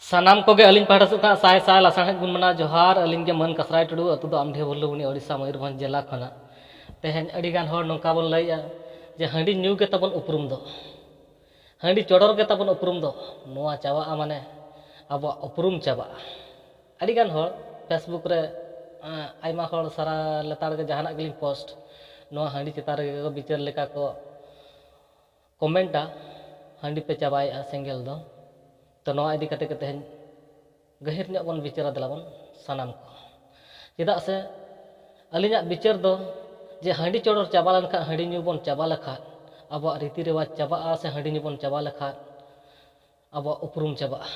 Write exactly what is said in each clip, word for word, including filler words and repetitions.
ᱥᱟᱱᱟᱢ ᱠᱚᱜᱮ ᱟᱹᱞᱤᱧ ᱯᱟᱦᱴᱟ ᱥᱮᱫ ᱠᱷᱚᱱᱟᱜ ᱥᱟᱭ ᱥᱟᱭ ᱞᱟᱥᱟᱲᱦᱮᱫ ᱜᱩᱱ ᱢᱟᱱᱟᱣ ᱡᱚᱦᱟᱨ᱾ ᱟᱹᱞᱤᱧ ᱜᱮ ᱢᱟᱹᱱ ᱠᱟᱥᱨᱟᱭ ᱴᱩᱰᱩ, ᱟᱹᱛᱩ ᱫᱚ ᱟᱢᱰᱷᱮ ᱵᱷᱩᱞᱞᱩᱵᱩᱱᱤ, ᱳᱰᱤᱥᱟ, ᱢᱚᱭᱩᱨᱵᱷᱚᱸᱡᱽ ᱡᱮᱞᱟ ᱠᱷᱚᱱᱟᱜ᱾ ᱛᱮᱦᱮᱧ ᱟᱹᱰᱤ ᱜᱟᱱ ᱦᱚᱲ ᱱᱚᱝᱠᱟ ᱵᱚᱱ ᱞᱟᱹᱭᱮᱜᱼᱟ ᱡᱮ ᱦᱟᱺᱰᱤ ᱧᱩ ᱜᱮ ᱛᱟᱵᱚᱱ ᱩᱯᱨᱩᱢ ᱫᱚ, ᱦᱟᱺᱰᱤ ᱪᱚᱰᱚᱨ ᱜᱮ ᱛᱟᱵᱚᱱ ᱩᱯᱨᱩᱢ ᱫᱚ᱾ ᱱᱚᱣᱟ ᱪᱟᱵᱟᱜᱼᱟ ᱢᱟᱱᱮ ᱟᱵᱚᱣᱟᱜ ᱩᱯᱨᱩᱢ ᱪᱟᱵᱟᱜᱼᱟ᱾ ᱟᱹᱰᱤ ᱜᱟᱱ ᱦᱚᱲ Facebook ᱨᱮ, ᱟᱸ, ᱟᱭᱢᱟ ᱦᱚᱲ ᱥᱟᱨᱟ ᱞᱮᱛᱟᱲ ᱜᱮ ᱡᱟᱦᱟᱱᱟᱜ ᱜᱮᱞᱤᱧ ᱯᱳᱥᱴ, ᱱᱚᱣᱟ ᱦᱟᱺᱰᱤ ᱪᱮᱛᱟᱱ ᱨᱮᱜᱮ ᱠᱚ ᱵᱤᱪᱟᱹᱨ ᱞᱮᱠᱟ ᱠᱚ ᱠᱚᱢᱮᱱᱴᱟ, ᱦᱟᱺᱰᱤ ᱯᱮ ᱪᱟᱵᱟᱭᱮᱜᱼᱟ ᱥᱮᱸᱜᱮᱞ ᱫᱚ᱾ ᱛᱚ, ᱱᱚᱣᱟ ᱤᱫᱤ ᱠᱟᱛᱮ ᱜᱮ ᱛᱮᱦᱮᱧ ᱜᱟᱹᱦᱤᱨ ᱧᱚᱜ ᱵᱚᱱ ᱵᱤᱪᱟᱹᱨᱟ, ᱫᱮᱞᱟ ᱵᱚᱱ ᱥᱟᱱᱟᱢ ᱠᱚ᱾ ᱪᱮᱫᱟᱜ ᱥᱮ ᱟᱹᱞᱤᱧᱟᱜ ᱵᱤᱪᱟᱹᱨ ᱫᱚ ᱡᱮ ᱦᱟᱺᱰᱤ ᱪᱚᱰᱚᱨ ᱪᱟᱵᱟ ᱞᱮᱱᱠᱷᱟᱱ, ᱦᱟᱺᱰᱤ ᱧᱩ ᱵᱚᱱ ᱪᱟᱵᱟ ᱞᱮᱠᱷᱟᱱ, ᱟᱵᱚᱣᱟᱜ ᱨᱤᱛᱤ ᱨᱮᱣᱟᱡᱽ ᱪᱟᱵᱟᱜᱼᱟ ᱥᱮ ᱦᱟᱺᱰᱤ ᱧᱩ ᱵᱚᱱ ᱪᱟᱵᱟ ᱞᱮᱠᱷᱟᱱ ᱟᱵᱚᱣᱟᱜ ᱩᱯᱨᱩᱢ ᱪᱟᱵᱟᱜᱼᱟ,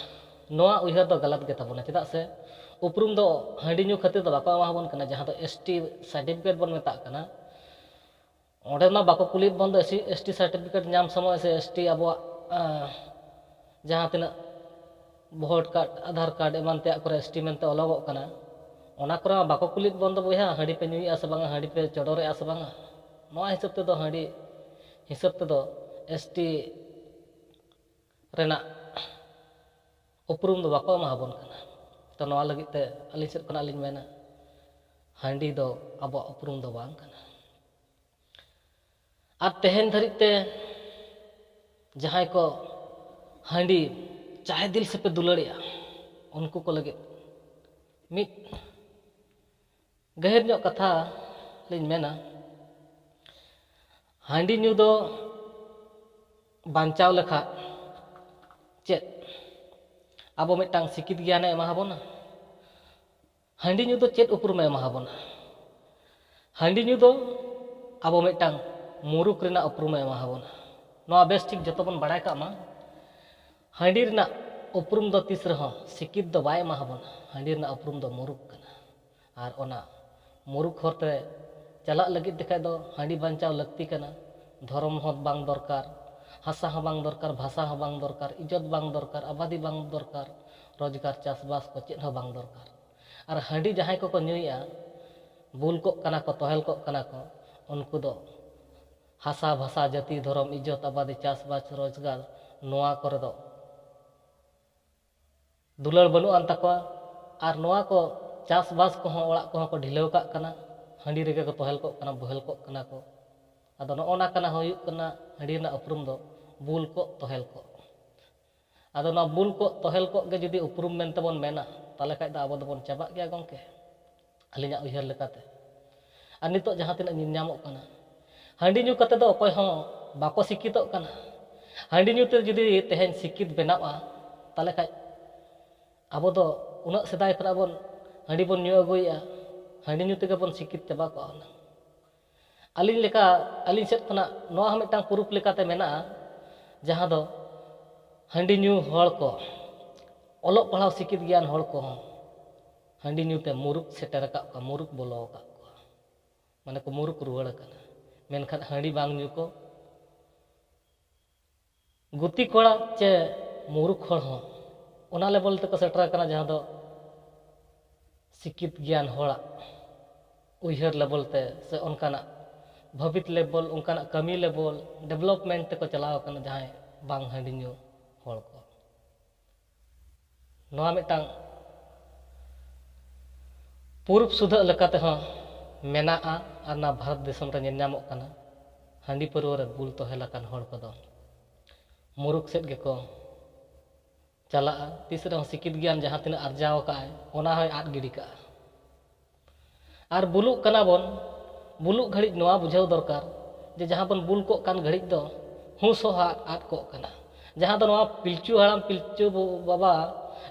ᱱᱚᱣᱟ ᱩᱭᱦᱟᱹᱨ ᱫᱚ ᱜᱟᱞᱟᱛ ᱜᱮ ᱛᱟᱵᱚᱱᱟ᱾ ᱪᱮᱫᱟᱜ ᱥᱮ ᱩᱯᱨᱩᱢ ᱫᱚ ᱦᱟᱺᱰᱤ ᱧᱩ ᱠᱷᱟᱹᱛᱤᱨ ᱫᱚ ᱵᱟᱠᱚ ᱮᱢᱟ ᱵᱚᱱ ᱠᱟᱱᱟ, ᱡᱟᱦᱟᱸ ᱫᱚ ᱮᱥ ᱴᱤ ᱥᱟᱨᱴᱤᱯᱷᱤᱠᱮᱴ ᱵᱚᱱ ᱢᱮᱛᱟᱜ ᱠᱟᱱᱟ᱾ ᱚᱸᱰᱮ ᱢᱟ ᱵᱟᱠᱚ ᱠᱩᱞᱤᱭᱮᱫ ᱵᱚᱱ ᱫᱚ ᱮᱥ ᱴᱤ ᱥᱟᱨᱴᱤᱯᱷᱤᱠᱮᱴ ᱧᱟᱢ ᱥᱚᱢᱚᱭ ᱥᱮ ᱮᱥ ᱴᱤ ᱟᱵᱚᱣᱟᱜ, ᱟᱸ, ᱡᱟᱦᱟᱸ ᱛᱤᱱᱟᱹᱜ ᱵᱷᱳᱴ ᱠᱟᱨᱰ, ᱟᱫᱷᱟᱨ ᱠᱟᱨᱰ ᱮᱢᱟᱱ ᱛᱮᱭᱟᱜ ᱠᱚᱨᱮ ᱮᱥ ᱴᱤ ᱢᱮᱱᱛᱮ ᱚᱞᱚᱜᱚᱜ ᱠᱟᱱᱟ, ᱚᱱᱟ ᱠᱚᱨᱮ ᱢᱟ ᱵᱟᱠᱚ ᱠᱩᱞᱤᱭᱮᱫ ᱵᱚᱱ ᱫᱚ, ᱵᱚᱭᱦᱟ, ᱦᱟᱺᱰᱤ ᱯᱮ ᱧᱩᱭᱮᱫᱼᱟ ᱥᱮ ᱵᱟᱝᱟ, ᱦᱟᱺᱰᱤ ᱯᱮ ᱪᱚᱰᱚᱨᱮᱫᱼᱟ ᱥᱮ ᱵᱟᱝᱟ᱾ ᱱᱚᱣᱟ ᱦᱤᱥᱟᱹᱵ ᱛᱮᱫᱚ ᱦᱟᱺᱰᱤ ᱦᱤᱥᱟᱹᱵ ᱛᱮᱫᱚ ᱮᱥ ᱴᱤ ᱨᱮᱱᱟᱜ ᱩᱯᱨᱩᱢ ᱫᱚ ᱵᱟᱠᱚ ᱮᱢᱟ ᱵᱚᱱ ᱠᱟᱱᱟ᱾ ᱛᱚ, ᱱᱚᱣᱟ ᱞᱟᱹᱜᱤᱫ ᱛᱮ ᱟᱹᱞᱤᱧ ᱥᱮᱫ ᱠᱷᱚᱱᱟᱜ ᱞᱤᱧ ᱢᱮᱱᱟ, ᱦᱟᱺᱰᱤ ᱫᱚ ᱟᱵᱚᱣᱟᱜ ᱩᱯᱨᱩᱢ ᱫᱚ ᱵᱟᱝ ᱠᱟᱱᱟ᱾ ᱟᱨ ᱛᱮᱦᱮᱧ ᱫᱷᱟᱹᱨᱤᱡ ᱛᱮ ᱡᱟᱦᱟᱸᱭ ᱠᱚ ᱦᱟᱺᱰᱤ ᱪᱟᱦᱮ ᱫᱤᱞ ᱥᱮ ᱯᱮ ᱫᱩᱞᱟᱹᱲᱮᱜᱼᱟ, ᱩᱱᱠᱩ ᱠᱚ ᱞᱟᱹᱜᱤᱫ ᱢᱤᱫ ᱜᱟᱹᱦᱤᱨ ᱧᱚᱜ ᱠᱟᱛᱷᱟ ᱞᱤᱧ ᱢᱮᱱᱟ, ᱦᱟᱺᱰᱤ ᱧᱩ ᱫᱚ ᱵᱟᱧᱪᱟᱣ ᱞᱮᱠᱷᱟᱱ ᱪᱮᱫ ᱟᱵᱚ ᱢᱤᱫᱴᱟᱝ ᱥᱤᱠᱠᱷᱤᱛ ᱜᱮᱭᱟᱱᱮ ᱮᱢᱟ ᱵᱚᱱᱟ? ᱦᱟᱺᱰᱤ ᱧᱩ ᱫᱚ ᱪᱮᱫ ᱩᱯᱨᱩᱢᱮ ᱮᱢᱟ ᱵᱚᱱᱟ? ᱦᱟᱺᱰᱤ ᱧᱩ ᱫᱚ ᱟᱵᱚ ᱢᱤᱫᱴᱟᱝ ᱢᱩᱨᱩᱠ ᱨᱮᱱᱟᱜ ᱩᱯᱨᱩᱢᱮ ᱮᱢᱟ ᱵᱚᱱᱟ᱾ ᱱᱚᱣᱟ ᱵᱮᱥ ᱴᱷᱤᱠ ᱡᱚᱛᱚ ᱵᱚᱱ ᱵᱟᱲᱟᱭ ᱠᱟᱜ ᱢᱟ, ᱦᱟᱺᱰᱤ ᱨᱮᱱᱟᱜ ᱩᱯᱨᱩᱢ ᱫᱚ ᱛᱤᱥ ᱨᱮᱦᱚᱸ ᱥᱤᱠᱠᱷᱤᱛ ᱫᱚ ᱵᱟᱭ ᱮᱢᱟ ᱵᱚᱱᱟ᱾ ᱦᱟᱺᱰᱤ ᱨᱮᱱᱟᱜ ᱩᱯᱨᱩᱢ ᱫᱚ ᱢᱩᱨᱩᱠ ᱠᱟᱱᱟ᱾ ᱟᱨ ᱚᱱᱟ ᱢᱩᱨᱩᱠ ᱦᱚᱨ ᱛᱮ ᱪᱟᱞᱟᱜ ᱞᱟᱹᱜᱤᱫ ᱛᱮᱠᱷᱟᱡ ᱫᱚ ᱦᱟᱺᱰᱤ ᱵᱟᱧᱪᱟᱣ ᱞᱟᱹᱠᱛᱤ ᱠᱟᱱᱟ᱾ ᱫᱷᱚᱨᱚᱢ ᱦᱚᱸ ᱵᱟᱝ ᱫᱚᱨᱠᱟᱨ, ᱦᱟᱥᱟ ᱦᱚᱸ ᱵᱟᱝ ᱫᱚᱨᱠᱟᱨ, ᱵᱷᱟᱥᱟ ᱦᱚᱸ ᱵᱟᱝ ᱫᱚᱨᱠᱟᱨ, ᱤᱡᱽᱡᱚᱛ ᱵᱟᱝ ᱫᱚᱨᱠᱟᱨ, ᱟᱵᱟᱫᱤ ᱵᱟᱝ ᱫᱚᱨᱠᱟᱨ, ᱨᱳᱡᱽᱜᱟᱨ ᱪᱟᱥᱵᱟᱥ ᱠᱚ ᱪᱮᱫ ᱦᱚᱸ ᱵᱟᱝ ᱫᱚᱨᱠᱟᱨ᱾ ᱟᱨ ᱦᱟᱺᱰᱤ ᱡᱟᱦᱟᱸᱭ ᱠᱚᱠᱚ ᱧᱩᱭᱮᱜᱼᱟ, ᱵᱩᱞ ᱠᱚᱜ ᱠᱟᱱᱟ ᱠᱚ, ᱛᱚᱦᱮᱞ ᱠᱚᱜ ᱠᱟᱱᱟ ᱠᱚ, ᱩᱱᱠᱩ ᱫᱚ ᱦᱟᱥᱟ, ᱵᱷᱟᱥᱟ, ᱡᱟᱹᱛᱤ, ᱫᱷᱚᱨᱚᱢ, ᱤᱡᱽᱡᱚᱛ, ᱟᱵᱟᱫᱤ, ᱪᱟᱥᱵᱟᱥ, ᱨᱳᱡᱽᱜᱟᱨ, ᱱᱚᱣᱟ ᱠᱚᱨᱮ ᱫᱚ ᱫᱩᱞᱟᱹᱲ ᱵᱟᱹᱱᱩᱜ ᱟᱱ ᱛᱟᱠᱚᱣᱟ᱾ ᱟᱨ ᱱᱚᱣᱟ ᱠᱚ ᱪᱟᱥᱵᱟᱥ ᱠᱚᱦᱚᱸ, ᱚᱲᱟᱜ ᱠᱚᱦᱚᱸ ᱠᱚ ᱰᱷᱤᱞᱟᱹᱣ ᱠᱟᱜ ᱠᱟᱱᱟ, ᱦᱟᱺᱰᱤ ᱨᱮᱜᱮ ᱠᱚ ᱛᱚᱦᱮᱞ ᱠᱚᱜ ᱠᱟᱱᱟ, ᱵᱚᱦᱮᱞ ᱠᱚᱜ ᱠᱟᱱᱟ ᱠᱚ᱾ ᱟᱫᱚ ᱱᱚᱜᱼᱚ ᱱᱟ ᱠᱟᱱᱟ ᱦᱩᱭᱩᱜ ᱠᱟᱱᱟ ᱦᱟᱺᱰᱤ ᱨᱮᱱᱟᱜ ᱩᱯᱨᱩᱢ ᱫᱚ ᱵᱩᱞ ᱠᱚᱜ, ᱛᱚᱦᱮᱞ ᱠᱚᱜ᱾ ᱟᱫᱚ ᱱᱚᱣᱟ ᱵᱩᱞ ᱠᱚᱜ, ᱛᱚᱦᱮᱞ ᱠᱚᱜ ᱜᱮ ᱡᱩᱫᱤ ᱩᱯᱨᱩᱢ ᱢᱮᱱᱛᱮ ᱵᱚᱱ ᱢᱮᱱᱟ, ᱛᱟᱦᱚᱞᱮ ᱠᱷᱟᱡ ᱫᱚ ᱟᱵᱚ ᱫᱚᱵᱚᱱ ᱪᱟᱵᱟᱜ ᱜᱮᱭᱟ ᱜᱚᱢᱠᱮ, ᱟᱹᱞᱤᱧᱟᱜ ᱩᱭᱦᱟᱹᱨ ᱞᱮᱠᱟᱛᱮ᱾ ᱟᱨ ᱱᱤᱛᱚᱜ ᱡᱟᱦᱟᱸ ᱛᱤᱱᱟᱹᱜ ᱧᱮᱞ ᱧᱟᱢᱚᱜ ᱠᱟᱱᱟ, ᱦᱟᱺᱰᱤ ᱧᱩ ᱠᱟᱛᱮ ᱫᱚ ᱚᱠᱚᱭ ᱦᱚᱸ ᱵᱟᱠᱚ ᱥᱤᱠᱠᱷᱤᱛᱚᱜ ᱠᱟᱱᱟ᱾ ᱦᱟᱺᱰᱤ ᱧᱩ ᱛᱮ ᱡᱩᱫᱤ ᱛᱮᱦᱮᱧ ᱥᱤᱠᱠᱷᱤᱛ ᱵᱮᱱᱟᱜᱼᱟ, ᱛᱟᱦᱚᱞᱮ ᱠᱷᱟᱡ ᱟᱵᱚ ᱫᱚ ᱩᱱᱟᱹᱜ ᱥᱮᱫᱟᱭ ᱠᱷᱚᱱᱟᱜ ᱵᱚᱱ ᱦᱟᱺᱰᱤ ᱵᱚᱱ ᱧᱩ ᱟᱹᱜᱩᱭᱮᱫᱼᱟ, ᱦᱟᱺᱰᱤ ᱧᱩ ᱛᱮᱜᱮ ᱵᱚᱱ ᱥᱤᱠᱠᱷᱤᱛ ᱪᱟᱵᱟ ᱠᱚᱜᱼᱟ ᱦᱩᱱᱟᱹᱝ᱾ ᱟᱹᱞᱤᱧ ᱞᱮᱠᱟ, ᱟᱹᱞᱤᱧ ᱥᱮᱫ ᱠᱷᱚᱱᱟᱜ ᱱᱚᱣᱟ ᱦᱚᱸ ᱢᱤᱫᱴᱟᱝ ᱯᱩᱨᱩᱯ ᱞᱮᱠᱟᱛᱮ ᱢᱮᱱᱟᱜᱼᱟ, ᱡᱟᱦᱟᱸ ᱫᱚ ᱦᱟᱺᱰᱤ ᱧᱩ ᱦᱚᱲ ᱠᱚ, ᱚᱞᱚᱜ ᱯᱟᱲᱦᱟᱣ ᱥᱤᱠᱠᱷᱤᱛ ᱜᱮᱭᱟᱱ ᱦᱚᱲ ᱠᱚᱦᱚᱸ ᱦᱟᱺᱰᱤ ᱧᱩ ᱛᱮ ᱢᱩᱨᱩᱠ ᱥᱮᱴᱮᱨ ᱟᱠᱟᱫ ᱠᱚᱣᱟ, ᱢᱩᱨᱩᱠ ᱵᱚᱞᱚ ᱟᱠᱟᱫ ᱠᱚᱣᱟ, ᱢᱟᱱᱮ ᱠᱚ ᱢᱩᱨᱩᱠ ᱨᱩᱣᱟᱹᱲ ᱟᱠᱟᱱᱟ᱾ ᱢᱮᱱᱠᱷᱟᱱ ᱦᱟᱺᱰᱤ ᱵᱟᱝ ᱧᱩ ᱠᱚ ᱜᱩᱛᱤ ᱠᱚᱲᱟ ᱪᱮ ᱢᱩᱨᱩᱠ ᱦᱚᱲ ᱦᱚᱸ ᱚᱱᱟ ᱞᱮᱵᱮᱞ ᱛᱮᱠᱚ ᱥᱮᱴᱮᱨ ᱟᱠᱟᱱᱟ, ᱡᱟᱦᱟᱸ ᱫᱚ ᱥᱤᱠᱠᱷᱤᱛ ᱜᱮᱭᱟᱱ ᱦᱚᱲᱟᱜ ᱩᱭᱦᱟᱹᱨ ᱞᱮᱵᱮᱞ ᱛᱮ ᱥᱮ ᱚᱱᱠᱟᱱᱟᱜ ᱵᱷᱟᱹᱵᱤᱛ ᱞᱮᱵᱮᱞ, ᱚᱱᱠᱟᱱᱟᱜ ᱠᱟᱹᱢᱤ ᱞᱮᱵᱮᱞ, ᱰᱮᱵᱷᱞᱚᱯᱢᱮᱱᱴ ᱛᱮᱠᱚ ᱪᱟᱞᱟᱣ ᱟᱠᱟᱱᱟ ᱡᱟᱦᱟᱸᱭ ᱵᱟᱝ ᱦᱟᱺᱰᱤ ᱧᱩ ᱦᱚᱲ ᱠᱚ᱾ ᱱᱚᱣᱟ ᱢᱤᱫᱴᱟᱝ ᱯᱩᱨᱩᱵ ᱥᱩᱫᱷᱟᱹᱜ ᱞᱮᱠᱟ ᱛᱮᱦᱚᱸ ᱢᱮᱱᱟᱜᱼᱟ ᱟᱨ ᱱᱚᱣᱟ ᱵᱷᱟᱨᱚᱛ ᱫᱤᱥᱚᱢ ᱨᱮ ᱧᱮᱞ ᱧᱟᱢᱚᱜ ᱠᱟᱱᱟ᱾ ᱦᱟᱺᱰᱤ ᱯᱟᱹᱨᱣᱟᱹ ᱨᱮ ᱵᱩᱞ ᱛᱚᱦᱮᱞ ᱟᱠᱟᱱ ᱦᱚᱲ ᱠᱚᱫᱚ ᱢᱩᱨᱩᱠ ᱥᱮᱫ ᱜᱮᱠᱚ ᱪᱟᱞᱟᱜᱼᱟ᱾ ᱛᱤᱥ ᱨᱮᱦᱚᱸ ᱥᱤᱠᱠᱷᱤᱛ ᱜᱮᱭᱟᱱ ᱡᱟᱦᱟᱸ ᱛᱤᱱᱟᱹᱜ ᱟᱨᱡᱟᱣ ᱟᱠᱟᱫᱼᱟᱭ, ᱚᱱᱟ ᱦᱚᱸᱭ ᱟᱫ ᱜᱤᱰᱤ ᱠᱟᱜᱼᱟ᱾ ᱟᱨ ᱵᱩᱞᱩᱜ ᱠᱟᱱᱟ ᱵᱚᱱ, ᱵᱩᱞᱩᱜ ᱜᱷᱟᱹᱲᱤᱡ ᱱᱚᱣᱟ ᱵᱩᱡᱷᱟᱹᱣ ᱫᱚᱨᱠᱟᱨ ᱡᱮ ᱡᱟᱦᱟᱸ ᱵᱚᱱ ᱵᱩᱞ ᱠᱚᱜ ᱠᱟᱱ ᱜᱷᱟᱹᱲᱤᱡ ᱫᱚ ᱦᱩᱸᱥ ᱦᱚᱸ ᱟᱫ, ᱟᱫ ᱠᱚᱜ ᱠᱟᱱᱟ᱾ ᱡᱟᱦᱟᱸ ᱫᱚ ᱱᱚᱣᱟ ᱯᱤᱞᱪᱩ ᱦᱟᱲᱟᱢ, ᱯᱤᱞᱪᱩ ᱵᱟᱵᱟ,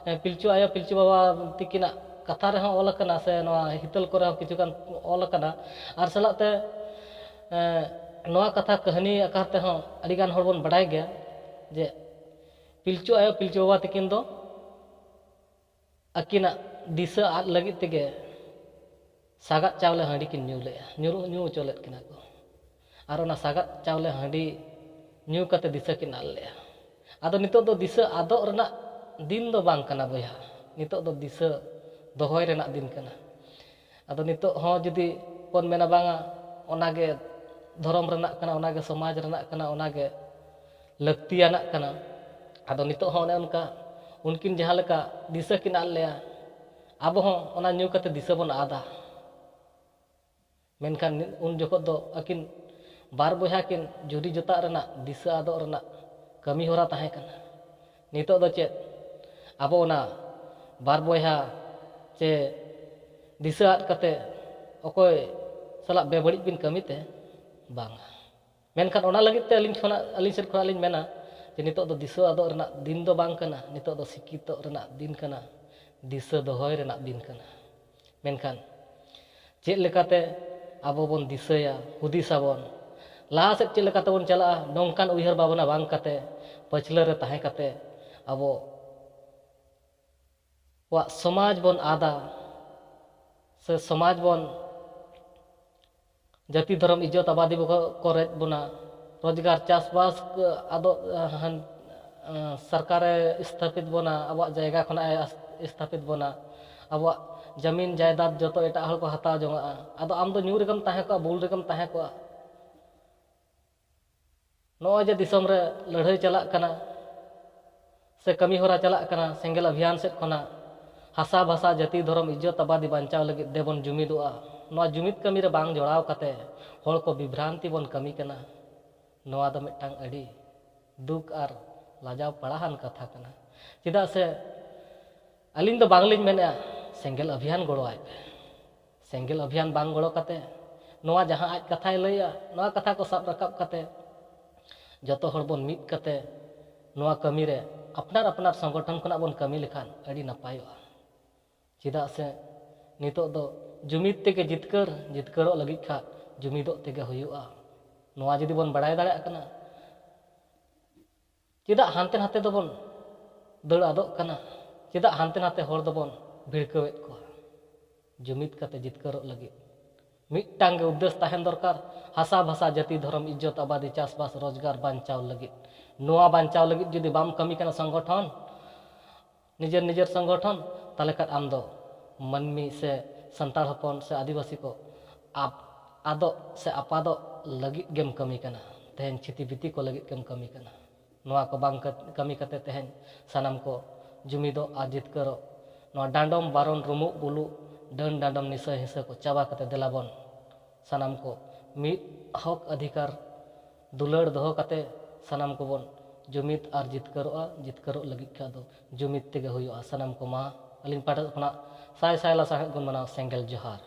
ᱮ, ᱯᱤᱞᱪᱩ ᱟᱭᱳ, ᱯᱤᱞᱪᱩ ᱵᱟᱵᱟ ᱛᱤᱠᱤᱱᱟᱜ ᱠᱟᱛᱷᱟ ᱨᱮᱦᱚᱸ ᱚᱞ ᱟᱠᱟᱱᱟ, ᱥᱮ ᱱᱚᱣᱟ ᱦᱤᱛᱟᱹᱞ ᱠᱚᱨᱮ ᱦᱚᱸ ᱠᱤᱪᱷᱩ ᱜᱟᱱ ᱚᱞ ᱟᱠᱟᱱᱟ᱾ ᱟᱨ ᱥᱟᱞᱟᱜ ᱛᱮ, ᱮ, ᱱᱚᱣᱟ ᱠᱟᱛᱷᱟ ᱠᱟᱹᱦᱱᱤ ᱟᱠᱟᱨ ᱛᱮᱦᱚᱸ ᱟᱹᱰᱤ ᱜᱟᱱ ᱦᱚᱲ ᱵᱚᱱ ᱵᱟᱰᱟᱭ ᱜᱮᱭᱟ ᱡᱮ ᱯᱤᱞᱪᱩ ᱟᱭᱳ, ᱯᱤᱞᱪᱩ ᱵᱟᱵᱟ ᱛᱤᱠᱤᱱ ᱫᱚ ᱟᱹᱠᱤᱱᱟᱜ ᱫᱤᱥᱟᱹ ᱟᱫ ᱞᱟᱹᱜᱤᱫ ᱛᱮᱜᱮ ᱥᱟᱜᱟᱫ ᱪᱟᱣᱞᱮ ᱦᱟᱺᱰᱤ ᱠᱤᱱ ᱧᱩ ᱞᱮᱫᱼᱟ, ᱧᱩ, ᱧᱩ ᱦᱚᱪᱚ ᱞᱮᱫ ᱠᱤᱱᱟ ᱠᱚ᱾ ᱟᱨ ᱚᱱᱟ ᱥᱟᱜᱟᱫ ᱪᱟᱣᱞᱮ ᱦᱟᱺᱰᱤ ᱧᱩ ᱠᱟᱛᱮ ᱫᱤᱥᱟᱹ ᱠᱤᱱ ᱟᱫ ᱞᱮᱫᱼᱟ᱾ ᱟᱫᱚ ᱱᱤᱛᱚᱜ ᱫᱚ ᱫᱤᱥᱟᱹ ᱟᱫᱚᱜ ᱨᱮᱱᱟᱜ ᱫᱤᱱ ᱫᱚ ᱵᱟᱝ ᱠᱟᱱᱟ ᱵᱚᱭᱦᱟ, ᱱᱤᱛᱚᱜ ᱫᱚ ᱫᱤᱥᱟᱹ ᱫᱚᱦᱚᱭ ᱨᱮᱱᱟᱜ ᱫᱤᱱ ᱠᱟᱱᱟ᱾ ᱟᱫᱚ ᱱᱤᱛᱚᱜ ᱦᱚᱸ ᱡᱩᱫᱤ ᱵᱚᱱ ᱢᱮᱱᱟ, ᱵᱟᱝᱟ, ᱚᱱᱟᱜᱮ ᱫᱷᱚᱨᱚᱢ ᱨᱮᱱᱟᱜ ᱠᱟᱱᱟ, ᱚᱱᱟᱜᱮ ᱥᱚᱢᱟᱡᱽ ᱨᱮᱱᱟᱜ ᱠᱟᱱᱟ, ᱚᱱᱟᱜᱮ ᱞᱟᱹᱠᱛᱤᱭᱟᱱᱟᱜ ᱠᱟᱱᱟ, ᱟᱫᱚ ᱱᱤᱛᱚᱜ ᱦᱚᱸ ᱚᱱᱮ ᱚᱱᱠᱟ ᱩᱱᱠᱤᱱ ᱡᱟᱦᱟᱸ ᱞᱮᱠᱟ ᱫᱤᱥᱟᱹ ᱠᱤᱱ ᱟᱫ ᱞᱮᱭᱟ, ᱟᱵᱚ ᱦᱚᱸ ᱚᱱᱟ ᱧᱩ ᱠᱟᱛᱮ ᱫᱤᱥᱟᱹ ᱵᱚᱱ ᱟᱫᱟ᱾ ᱢᱮᱱᱠᱷᱟᱱ ᱩᱱ ᱡᱚᱠᱷᱚᱱ ᱫᱚ ᱟᱹᱠᱤᱱ ᱵᱟᱨ ᱵᱚᱭᱦᱟ ᱠᱤᱱ ᱡᱩᱨᱤ ᱡᱚᱛᱟᱜ ᱨᱮᱱᱟᱜ ᱫᱤᱥᱟᱹ ᱟᱫᱚᱜ ᱨᱮᱱᱟᱜ ᱠᱟᱹᱢᱤ ᱦᱚᱨᱟ ᱛᱟᱦᱮᱸ ᱠᱟᱱᱟ᱾ ᱱᱤᱛᱚᱜ ᱫᱚ ᱪᱮᱫ ᱟᱵᱚ ᱚᱱᱟ ᱵᱟᱨ ᱵᱚᱭᱦᱟ ᱪᱮ ᱫᱤᱥᱟᱹ ᱟᱫ ᱠᱟᱛᱮ ᱚᱠᱚᱭ ᱥᱟᱞᱟᱜ ᱵᱮᱵᱟᱹᱲᱤᱡ ᱵᱤᱱ ᱠᱟᱹᱢᱤ ᱛᱮ? ᱵᱟᱝᱟ᱾ ᱢᱮᱱᱠᱷᱟᱱ ᱚᱱᱟ ᱞᱟᱹᱜᱤᱫ ᱛᱮ ᱟᱹᱞᱤᱧ ᱠᱷᱚᱱᱟᱜ, ᱟᱹᱞᱤᱧ ᱥᱮᱫ ᱠᱷᱚᱱᱟᱜ ᱞᱤᱧ ᱢᱮᱱᱟ ᱡᱮ ᱱᱤᱛᱚᱜ ᱫᱚ ᱫᱤᱥᱟᱹ ᱟᱫᱚᱜ ᱨᱮᱱᱟᱜ ᱫᱤᱱ ᱫᱚ ᱵᱟᱝ ᱠᱟᱱᱟ, ᱱᱤᱛᱚᱜ ᱫᱚ ᱥᱤᱠᱠᱷᱤᱛᱚᱜ ᱨᱮᱱᱟᱜ ᱫᱤᱱ ᱠᱟᱱᱟ, ᱫᱤᱥᱟᱹ ᱫᱚᱦᱚᱭ ᱨᱮᱱᱟᱜ ᱫᱤᱱ ᱠᱟᱱᱟ᱾ ᱢᱮᱱᱠᱷᱟᱱ ᱪᱮᱫ ᱞᱮᱠᱟᱛᱮ ᱟᱵᱚ ᱵᱚᱱ ᱫᱤᱥᱟᱹᱭᱟ, ᱦᱩᱫᱤᱥ ᱟᱵᱚᱱ, ᱞᱟᱦᱟ ᱥᱮᱫ ᱪᱮᱫ ᱞᱮᱠᱟᱛᱮ ᱵᱚᱱ ᱪᱟᱞᱟᱜᱼᱟ, ᱱᱚᱝᱠᱟᱱ ᱩᱭᱦᱟᱹᱨ ᱵᱷᱟᱵᱽᱱᱟ ᱵᱟᱝ ᱠᱟᱛᱮ ᱯᱟᱹᱪᱷᱞᱟᱹ ᱨᱮ ᱛᱟᱦᱮᱸ ᱠᱟᱛᱮ ᱟᱵᱚᱣᱟᱜ ᱥᱚᱢᱟᱡᱽ ᱵᱚᱱ ᱟᱫᱟ ᱥᱮ ᱥᱚᱢᱟᱡᱽ ᱵᱚᱱ ᱡᱟᱹᱛᱤ ᱫᱷᱚᱨᱚᱢ ᱤᱡᱽᱡᱚᱛ ᱟᱵᱟᱫᱤ ᱵᱚ-, ᱠᱚ ᱨᱮᱡ ᱵᱚᱱᱟ, ᱨᱳᱡᱽᱜᱟᱨ ᱪᱟᱥᱵᱟᱥ ᱠᱚ ᱟᱫᱚ, ᱟᱸ, ᱦᱟᱱ-, ᱟᱸ, ᱥᱚᱨᱠᱟᱨᱮ ᱥᱛᱷᱟᱯᱤᱛ ᱵᱚᱱᱟ, ᱟᱵᱚᱣᱟᱜ ᱡᱟᱭᱜᱟ ᱠᱷᱚᱱᱟᱜ ᱮ ᱟᱥ-, ᱥᱛᱷᱟᱯᱤᱛ ᱵᱚᱱᱟ, ᱟᱵᱚᱣᱟᱜ ᱡᱟᱢᱤᱱ ᱡᱟᱭᱫᱟᱫ ᱡᱚᱛᱚ ᱮᱴᱟᱜ ᱦᱚᱲ ᱠᱚ ᱦᱟᱛᱟᱣ ᱡᱚᱝᱟᱜᱼᱟ᱾ ᱟᱫᱚ ᱟᱢ ᱫᱚ ᱧᱩ ᱨᱮᱜᱮᱢ ᱛᱟᱦᱮᱸ ᱠᱚᱜᱼᱟ, ᱵᱩᱞ ᱨᱮᱜᱮᱢ ᱛᱟᱦᱮᱸ ᱠᱚᱜᱼᱟ᱾ ᱱᱚᱜᱼᱚᱭ ᱡᱮ ᱫᱤᱥᱚᱢ ᱨᱮ ᱞᱟᱹᱲᱦᱟᱹᱭ ᱪᱟᱞᱟᱜ ᱠᱟᱱᱟ ᱥᱮ ᱠᱟᱹᱢᱤ ᱦᱚᱨᱟ ᱪᱟᱞᱟᱜ ᱠᱟᱱᱟ ᱥᱮᱸᱜᱮᱞ ᱚᱵᱷᱤᱭᱟᱱ ᱥᱮᱫ ᱠᱷᱚᱱᱟᱜ, ᱦᱟᱥᱟ ᱵᱷᱟᱥᱟ ᱡᱟᱹᱛᱤ ᱫᱷᱚᱨᱚᱢ ᱤᱡᱽᱡᱚᱛ ᱟᱵᱟᱫᱤ ᱵᱟᱧᱪᱟᱣ ᱞᱟᱹᱜᱤᱫ ᱫᱮᱵᱚᱱ ᱡᱩᱢᱤᱫᱚᱜᱼᱟ᱾ ᱱᱚᱣᱟ ᱡᱩᱢᱤᱫ ᱠᱟᱹᱢᱤ ᱨᱮ ᱵᱟᱝ ᱡᱚᱲᱟᱣ ᱠᱟᱛᱮ ᱦᱚᱲ ᱠᱚ ᱵᱤᱵᱷᱨᱟᱱᱛᱤ ᱵᱚᱱ ᱠᱟᱹᱢᱤ ᱠᱟᱱᱟ᱾ ᱱᱚᱣᱟ ᱫᱚ ᱢᱤᱫᱴᱟᱝ ᱟᱹᱰᱤ ᱫᱩᱠ ᱟᱨ ᱞᱟᱡᱟᱣ ᱯᱟᱲᱟᱣᱟᱱ ᱠᱟᱛᱷᱟ ᱠᱟᱱᱟ᱾ ᱪᱮᱫᱟᱜ ᱥᱮ ᱟᱹᱞᱤᱧ ᱫᱚ ᱵᱟᱝᱞᱤᱧ ᱢᱮᱱᱮᱫᱼᱟ ᱥᱮᱸᱜᱮᱞ ᱚᱵᱷᱤᱭᱟᱱ ᱜᱚᱲᱚᱣᱟᱭ ᱯᱮ᱾ ᱥᱮᱸᱜᱮᱞ ᱚᱵᱷᱤᱭᱟᱱ ᱵᱟᱝ ᱜᱚᱲᱚ ᱠᱟᱛᱮ, ᱱᱚᱣᱟ ᱡᱟᱦᱟᱸ ᱟᱡ ᱠᱟᱛᱷᱟᱭ ᱞᱟᱹᱭᱟ, ᱱᱚᱣᱟ ᱠᱟᱛᱷᱟ ᱠᱚ ᱥᱟᱵ ᱨᱟᱠᱟᱵ ᱠᱟᱛᱮ ᱡᱚᱛᱚ ᱦᱚᱲ ᱵᱚᱱ ᱢᱤᱫ ᱠᱟᱛᱮ ᱱᱚᱣᱟ ᱠᱟᱹᱢᱤ ᱨᱮ ᱟᱯᱱᱟᱨ ᱟᱯᱱᱟᱨ ᱥᱚᱝᱜᱚᱴᱷᱚᱱ ᱠᱷᱚᱱᱟᱜ ᱵᱚᱱ ᱠᱟᱹᱢᱤ ᱞᱮᱠᱷᱟᱱ ᱟᱹᱰᱤ ᱱᱟᱯᱟᱭᱚᱜᱼᱟ᱾ ᱪᱮᱫᱟᱜ ᱥᱮ ᱱᱤᱛᱚᱜ ᱫᱚ ᱡᱩᱢᱤᱫ ᱛᱮᱜᱮ ᱡᱤᱛᱠᱟᱹᱨ, ᱡᱤᱛᱠᱟᱹᱨᱚᱜ ᱞᱟᱹᱜᱤᱫ ᱠᱷᱟᱱ ᱡᱩᱢᱤᱫᱚᱜ ᱛᱮᱜᱮ ᱦᱩᱭᱩᱜᱼᱟ᱾ ᱱᱚᱣᱟ ᱡᱩᱫᱤ ᱵᱚᱱ ᱵᱟᱲᱟᱭ ᱫᱟᱲᱮᱭᱟᱜ ᱠᱟᱱᱟ, ᱪᱮᱫᱟᱜ ᱦᱟᱱᱛᱮ ᱱᱟᱛᱮ ᱫᱚᱵᱚᱱ ᱫᱟᱹᱲ ᱟᱫᱚᱜ ᱠᱟᱱᱟ? ᱪᱮᱫᱟᱜ ᱦᱟᱱᱛᱮ ᱱᱟᱛᱮ ᱦᱚᱲ ᱫᱚᱵᱚᱱ ᱵᱷᱤᱲᱠᱟᱹᱣᱮᱫ ᱠᱚᱣᱟ? ᱡᱩᱢᱤᱫ ᱠᱟᱛᱮ ᱡᱤᱛᱠᱟᱹᱨᱚᱜ ᱞᱟᱹᱜᱤᱫ ᱢᱤᱫᱴᱟᱝ ᱜᱮ ᱩᱫᱽᱫᱮᱥ ᱛᱟᱦᱮᱱ ᱫᱚᱨᱠᱟᱨ, ᱦᱟᱥᱟ ᱵᱷᱟᱥᱟ ᱡᱟᱹᱛᱤ ᱫᱷᱚᱨᱚᱢ ᱤᱡᱽᱡᱚᱛ ᱟᱵᱟᱫᱤ ᱪᱟᱥᱵᱟᱥ ᱨᱳᱡᱽᱜᱟᱨ ᱵᱟᱧᱪᱟᱣ ᱞᱟᱹᱜᱤᱫ᱾ ᱱᱚᱣᱟ ᱵᱟᱧᱪᱟᱣ ᱞᱟᱹᱜᱤᱫ ᱡᱩᱫᱤ ᱵᱟᱢ ᱠᱟᱹᱢᱤ ᱠᱟᱱᱟ ᱥᱚᱝᱜᱚᱴᱷᱚᱱ, ᱱᱤᱡᱮᱨ ᱱᱤᱡᱮᱨ ᱥᱚᱝᱜᱚᱴᱷᱚᱱ, ᱛᱟᱦᱚᱞᱮ ᱠᱷᱟᱱ ᱟᱢ ᱫᱚ ᱢᱟᱹᱱᱢᱤ ᱥᱮ ᱥᱟᱱᱛᱟᱲ ᱦᱚᱯᱚᱱ ᱥᱮ ᱟᱹᱫᱤᱵᱟᱹᱥᱤ ᱠᱚ ᱟᱯ-, ᱟᱫᱚᱜ ᱥᱮ ᱟᱯᱟᱫᱚᱜ ᱞᱟᱹᱜᱤᱫ ᱜᱮᱢ ᱠᱟᱹᱢᱤ ᱠᱟᱱᱟ, ᱛᱮᱦᱮᱧ ᱪᱷᱤᱛᱤ ᱵᱤᱛᱤ ᱠᱚ ᱞᱟᱹᱜᱤᱫ ᱜᱮᱢ ᱠᱟᱹᱢᱤ ᱠᱟᱱᱟ᱾ ᱱᱚᱣᱟ ᱠᱚ ᱵᱟᱝ ᱠᱟᱹ-, ᱠᱟᱹᱢᱤ ᱠᱟᱛᱮ ᱛᱮᱦᱮᱧ ᱥᱟᱱᱟᱢ ᱠᱚ ᱡᱩᱢᱤᱫᱚᱜ ᱟᱨ ᱡᱤᱛᱠᱟᱹᱨᱚᱜ᱾ ᱱᱚᱣᱟ ᱰᱟᱸᱰᱚᱢ ᱵᱟᱨᱚᱱ ᱨᱩᱢᱩᱜ ᱵᱩᱞᱩᱜ, ᱰᱟᱹᱱ ᱰᱟᱸᱰᱚᱢ ᱱᱤᱥᱟᱹ ᱦᱤᱸᱥᱟᱹ ᱠᱚ ᱪᱟᱵᱟ ᱠᱟᱛᱮ ᱫᱮᱞᱟ ᱵᱚᱱ ᱥᱟᱱᱟᱢ ᱠᱚ ᱢᱤᱫ ᱦᱚᱠ ᱚᱫᱷᱤᱠᱟᱨ ᱫᱩᱞᱟᱹᱲ ᱫᱚᱦᱚ ᱠᱟᱛᱮ ᱥᱟᱱᱟᱢ ᱠᱚᱵᱚᱱ ᱡᱩᱢᱤᱫ ᱟᱨ ᱡᱤᱛᱠᱟᱹᱨᱚᱜᱼᱟ᱾ ᱡᱤᱛᱠᱟᱹᱨᱚᱜ ᱞᱟᱹᱜᱤᱫ ᱠᱷᱟᱱ ᱫᱚ ᱡᱩᱢᱤᱫ ᱛᱮᱜᱮ ᱦᱩᱭᱩᱜᱼᱟ᱾ ᱥᱟᱱᱟᱢ ᱠᱚ ᱢᱟ ᱟᱹᱞᱤᱧ ᱯᱟᱦᱴᱟ ᱠᱷᱚᱱᱟᱜ ᱥᱟᱭ ᱥᱟᱭ ᱞᱟᱥᱟᱲᱦᱮᱫ ᱜᱩᱱ ᱢᱟᱱᱟᱣ ᱥᱮᱸᱜᱮᱞ ᱡᱚᱦᱟᱨ᱾